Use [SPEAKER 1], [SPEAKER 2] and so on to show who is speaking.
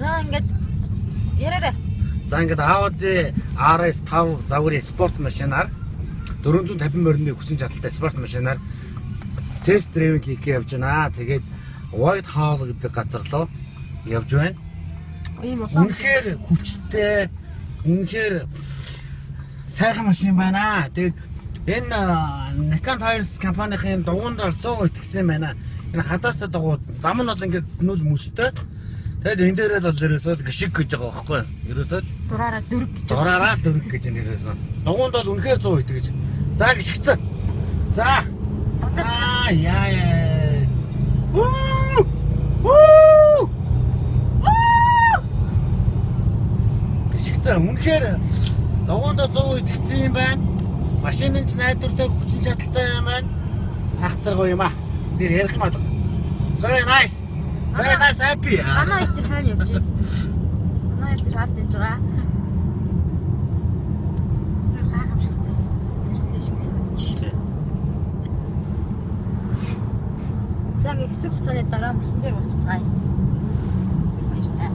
[SPEAKER 1] За ингээд яраарай.
[SPEAKER 2] За ингээд Audi RS5 загварын спорт машинаар 450 морины хүчин чадалтай спорт машинаар test driving хийх явж байна. Тэгээд White Hall гэдэг газар руу явж байна.
[SPEAKER 1] Ийм улаан.
[SPEAKER 2] Үнэхээр хүчтэй, үнэхээр сайхан машин байна. Тэгээд энэ Nikon Tires компанийн дугуйнд бол 100 итгэсэн байна. Энэ хадаастай дугуй зам нь бол ингээд нүл мөстэй. Тэгээд энэ дээрээ л бол ерөөсөө л гişиг гэж байгаа байхгүй юу? Ерөөсөө л
[SPEAKER 1] Дураараа дөрөг гэж.
[SPEAKER 2] дураараа дөрөг гэж энэ ерөөсөө. Дугуйнд бол үнэхээр 100 итгэж. За гişигцэн. За. Аа яа яа. Уу! Уу! Гişигцэн үнэхээр дугуйнд 100 итгэсэн юм байна. Машин нь ч найдвартай хүчин чадалтай юм байна. Ахтар гоё юм аа. Тэр ярих юм алга. Very nice. Very nice happy.
[SPEAKER 1] Манай хоёр тэр хойно явж байна. Манай хоёр тэр ард явж байгаа. Тэр гайхамшигтай зэрэглээ шиг санагдчих. За ингээд хэсэг хугацааны дараа мөсөн дээр уулзцгаая. Баяртай.